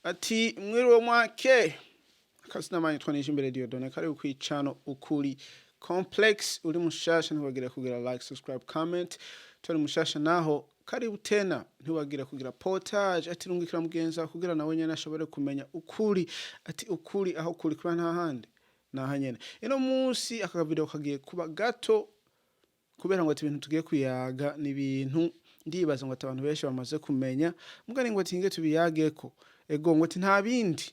Ati mwiriwe mwake akazina manyu twanisha imbere Dieudonné, kari kwicano Ukuri Complex. Uri mushasha, ntiwagire kugira like, subscribe, comment. Turi mushasha naho, karibu tena, ntiwagire kugira partage, ati rungikira mugenzi wawe kugira nawe nyene ashobore kumenya ukuri. Ati ukuri aho kuri kuba nta handi naha nyene. Ino munsi aka video kagiye kuba gato kubera ngo ati ibintu tugiye kuyaga ni ibintu ndibaza ngo ati abantu benshi bamaze kumenya, mugani ngo ati nge tubiyageko. Ego, ngo ati nta bindi,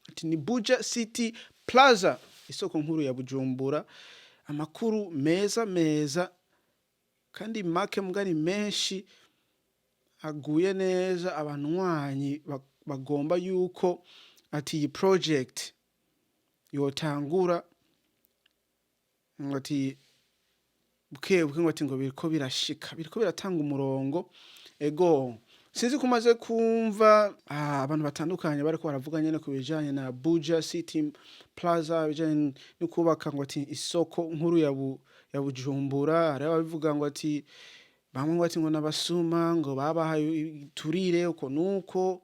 ati ni Buja City Plaza, isoko nkuru ya Bujumbura. Amakuru meza meza kandi make mugani menshi aguye neza abanywanyi bagomba yuko ati iyi project yotangura, ngo ati buke buke, ngo ati ngo biriko birashika, biriko biratanga umurongo. Ego, sinzi ko umaze kumva abantu batandukanye bariko baravuga nyene ku bijanye na Buja City Plaza, bijanye no kubaka ngo ati isoko nkuru ya Bujumbura. Hariho ababivuga ngo ati bamwe ngo ati ngo n'abasuma, ngo babahaye iturire uko nuko,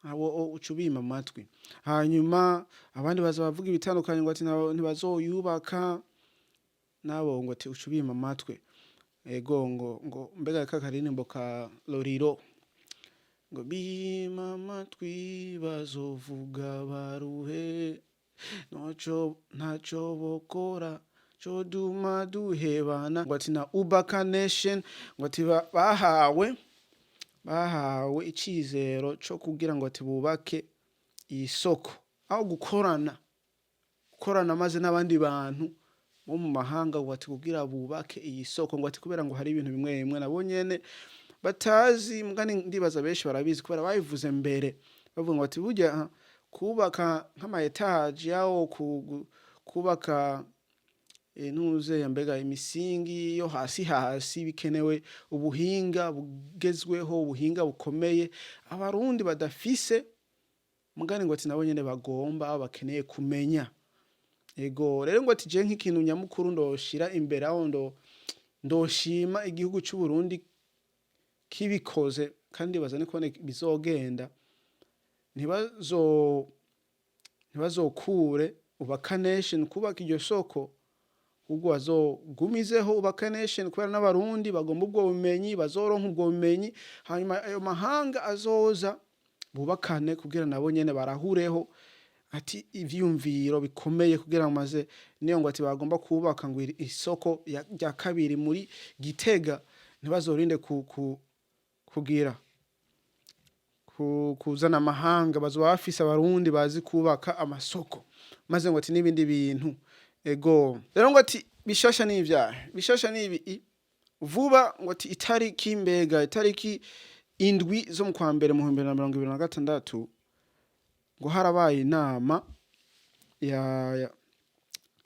abo uca ubima amatwi. Hanyuma abandi baza bavuga ibitandukanye ngo ati ntibazoyubaka, nabo ngo ati uca ubima amatwi. Ego, ngo mbega ka karirimbo ka Loriro ngo bima amatwi bazovuga baruhe, noco ntaco bokora coduma duhebana. Ngo ati na Ubaka Nation ngo ati bahawe icizero co kugira ngo ati bubake iyi soko, aho gukorana maze n'abandi bantu bo mu mahanga, ngo ati kugira bubake iyi soko, ngo ati kubera ngo hari ibintu bimwe bimwe nabo nyene batazi. Mugani ndibaza benshi barabizi kubera babivuze mbere, bavuga ngo ati burya kubaka nk'ama étages yawo, kubaka ntuze mbega imisingi yo hasi hasi, bikenewe ubuhinga bugezweho, ubuhinga bukomeye Abarundi badafise. Mugani ngo ati nabo nyene bagomba bakeneye kumenya. Ego rero, ngo ati je nk'ikintu nyamukuru ndoshira imbere aho ndoshima igihugu c'u Burundi kibikoze, kandi baza niko bizogenda, ntibazokure Ubaka Nation kubaka iryo soko, ahubwo bazogumizeho Ubaka Nation kubera n'Abarundi bagomba ubwo bumenyi, bazoronka ubwo bumenyi. Hanyuma ayo mahanga azoza bubakane kugira nabo nyene barahureho ati ivyiyumviro bikomeye, kugira ngo maze niyo ngo ati bagomba kubaka ngo isoko rya kabiri muri Gitega, ntibazorinde ku, kugira kuzana amahanga, bazoba bafise Abarundi bazi kubaka amasoko, maze ngo ati n'ibindi bintu. Ego rero, ngo ati bishasha n'ivyahe? Bishasha n'ibi vuba, ngo ati itariki, mbega itariki 7 zo mu kwa mbere mu 2026, ngo harabaye inama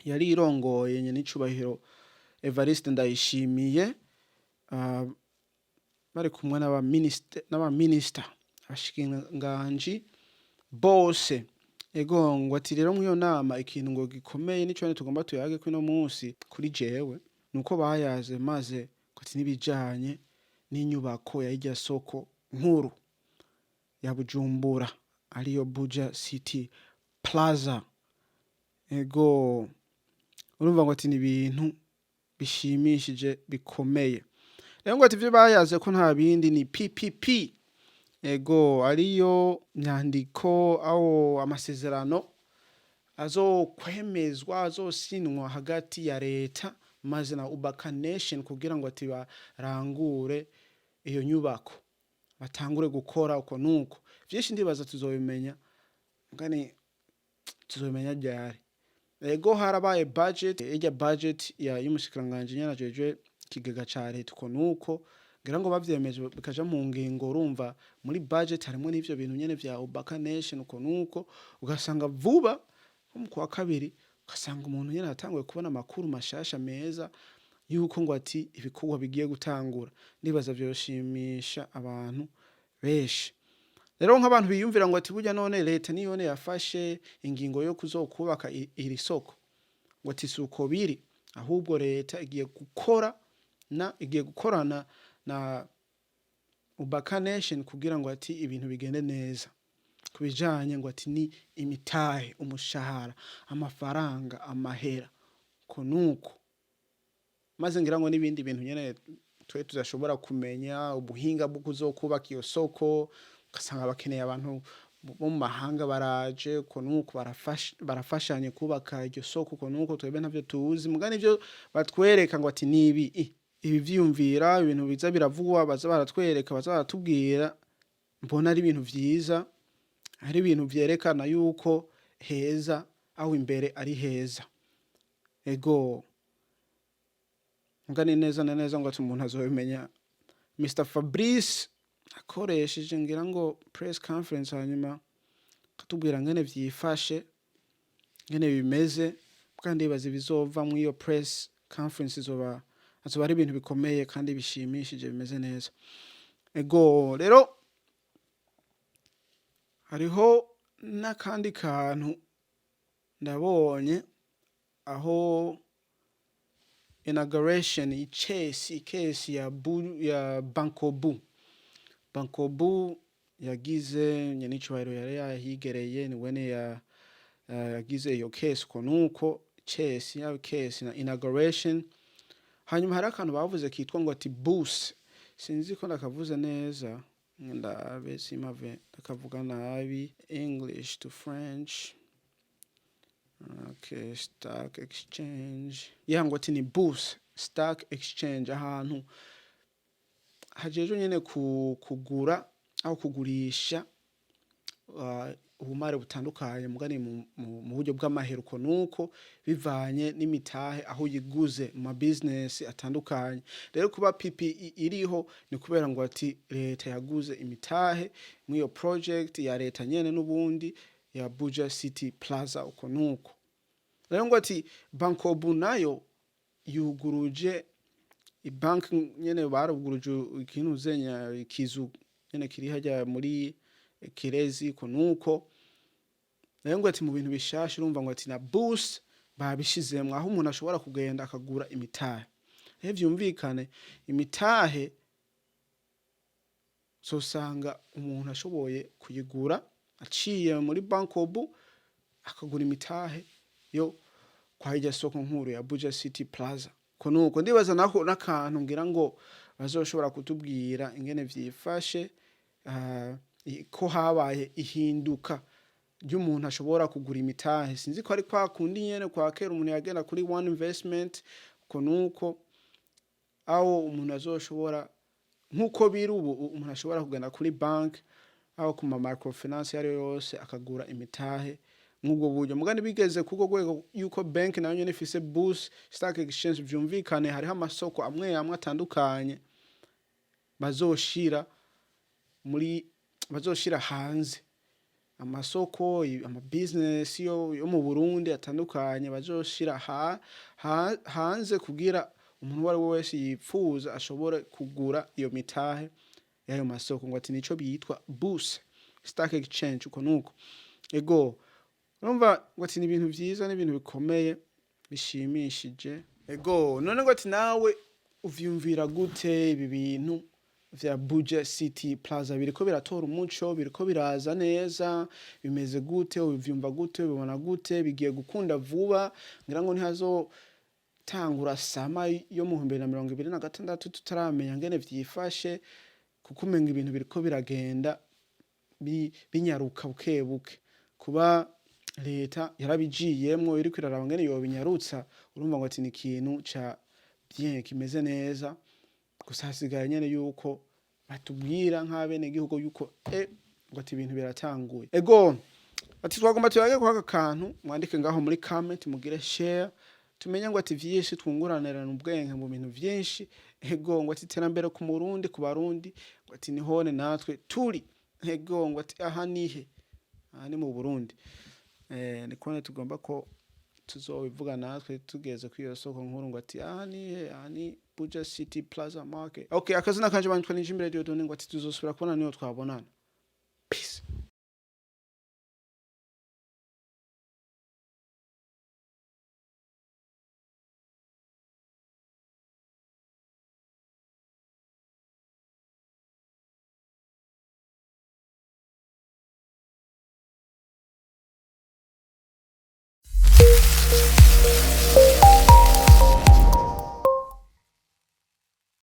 yari irongoye nyenicubahiro Evariste Ndayishimiye, bari kumwe n'abaminista, abashikiranganji bose. Ego, ngo ati rero mw'iyo nama ikintu ngo gikomeye nico tugomba tuyage kwino munsi kuri jewe, nuko bayaze maze ngo ati n'ibijanye n'inyubako ya irya soko nkuru ya Bujumbura, ariyo Buja City Plaza. Ego, urumva ngo ati ni ibintu bishimishije bikomeye. Rero ngo ati ivyo bayaze ko nta bindi ni PPP. Ego, ariyo nyandiko aho amasezerano azokwemezwa, azosinwa hagati ya leta maze na Ubaka Nation, kugira ngo ati barangure iyo nyubako, batangure gukora uko nuko. Vyinshi ndibaza tuzobimenya, mugani tuzobimenya ryari? Ego, harabaye budget, irya budget ya y'umushikiranganji nyene ajejwe ikigega ca leta uko nuko, ngira ngo bavyemeje bikaja mu ngingo. Urumva muri budget harimwo n'ivyo bintu nyene vya Ubaka Nation uko nuko, ugasanga vuba nko mu kwa kabiri, ugasanga umuntu nyene atanguye kubona amakuru mashasha meza yuko ngo ati ibikorwa bigiye gutangura. Ndibaza vyoshimisha abantu benshi. Rero nk'abantu biyumvira ngo ati burya none leta niyone yafashe ingingo yo kuzokubaka iri soko, ngo ati suko biri, ahubwo leta igiye gukora na igiye gukorana na Ubaka Nation kugira ngo ati ibintu bigende neza. Ku bijanye ngo ati ni imitahe, umushahara, amafaranga, amahera, ko nuko maze ngira ngo n'ibindi bintu nyene twe tudashobora kumenya, ubuhinga bwo kuzokubaka iyo soko, ugasanga bakeneye abantu bo mu mahanga baraje uko nuko, barafashanye kubaka iryo soko uko nuko. Twebwe ntavyo tuzi, muga nivyo batwereka ngo ati nibi ibi vyiyumvira, ibintu biza biravugwa, baza baratwereka, baza baratubwira, mbona ari ibintu vyiza, ari ibintu vyerekana yuko heza aho imbere ari heza. Ego, muga ni neza na neza ngo ati umuntu azobimenya Mr Fabrice akoresheje ngira ngo press conference, hanyuma akatubwira ngene vyifashe, ngene bimeze. Kandi ndibaza ibizova muri iyo press conference izoba azoba ari ibintu bikomeye kandi bishimishije, bimeze neza. Ego, rero hariho n'akandi kantu ndabonye aho inauguration, icesi ikesi ya Bancobu. Bancobu yagize nyenicubahiro yari yahigereye, ni wene ya yagize iyo kesi uko nuko, cesi ya kesi na inauguration. Hanyuma hari akantu bavuze kitwa ngo ati bourse, sinzi ko ndakavuze neza, ndabe simpave ndakavuga nabi. English to French. Okay, stock exchange, ya, ngo ati ni bourse, stock exchange, ahantu hajejwe nyene kugura aho kugurisha ubumare butandukanye, mugani mu buryo bw'amahera uko nuko, bivanye n'imitahe aho uyiguze mu ma business atandukanye. Rero kuba PPE iriho ni kubera ngo ati leta yaguze imitahe muri iyo project ya leta nyene n'ubundi ya Buja City Plaza uko nuko. Rero ngo ati Bancobu nayo yuguruje ibanki nyene, baruguruje ikintu zenya, ikizu nyene kiri hajya muri Kirezi uko nuko. Rero ngo ati mu bintu bishasha, urumva ngo ati na bourse babishizemwo, aho umuntu ashobora kugenda akagura imitahe. Rero vyumvikane, imitahe uzosanga umuntu ashoboye kuyigura aciye muri Bancobu, akagura imitahe yo kwa irya soko nkuru ya Buja City Plaza ko nuko. Ndibaza nako n'akantu ngira ngo bazoshobora kutubwira ingene vyifashe, ko habaye ihinduka ry'umuntu ashobora kugura imitahe. Sinzi ko ari kwa kundi nyene kwa kera umuntu yagenda kuri One Investment uko nuko, aho umuntu azoshobora, nkuko biri ubu, umuntu ashobora kugenda kuri bank, aho ku ma microfinance iyo ariyo yose, akagura imitahe nk'ubwo buryo. Mugani bigeze kurwo rwego yuko bank nayo nyene ifise bourse, stock exchange, vyumvikane hariho amasoko amwe amwe atandukanye bazoshira hanze, amasoko, ama business yo mu Burundi atandukanye bazoshira hanze kugira umuntu uwo ari we wese yipfuza ashobore kugura iyo mitahe y'ayo masoko, ngo ati nico bitwa bourse, stock exchange uko nuko. Ego, urumva ngo ati ni ibintu vyiza n'ibintu bikomeye bishimishije. Ego, none ngo ati nawe uvyumvira gute ibi bintu vya Buja City Plaza? Biriko biratora umuco, biriko biraza neza, bimeze gute? Ubivyumva gute? Ubibona gute? Bigiye gukunda vuba? Ngira ngo ntihazotangura summer yo mu 2026 tutaramenya ngene vyifashe, kuko umenga ibintu biriko biragenda binyaruka buke buke. Kuba leta yarabijiyemwo, iriko iraraba ngene yobinyarutsa, urumva ngo ati ni ikintu ca bien, kimeze neza. Gusa hasigaye nyene yuko batubwira nk'abenegihugu yuko ngo ati ibintu biratanguye. Ego, ati twagomba tuyage kwaka kantu, mwandike ngaho muri comment, mugire share, tumenye ngo ati vyinshi, twunguranirana ubwenge mu bintu vyinshi. Ego, ngo ati iterambere ku Murundi, ku Barundi, ngo ati nihone natwe turi. Ego, ngo ati aha nihe? Aha ni mu Burundi. Ni kubona tugomba ko tuzobivuga natwe tugeze kuri iyo soko nkuru, ngo ati aha nihe? Aha ni Buja City Plaza Market. Okay, akazina kanje banyitwa Nijimbere Dieudonne, ngo ati tuzosubira kubona niyo twabonana.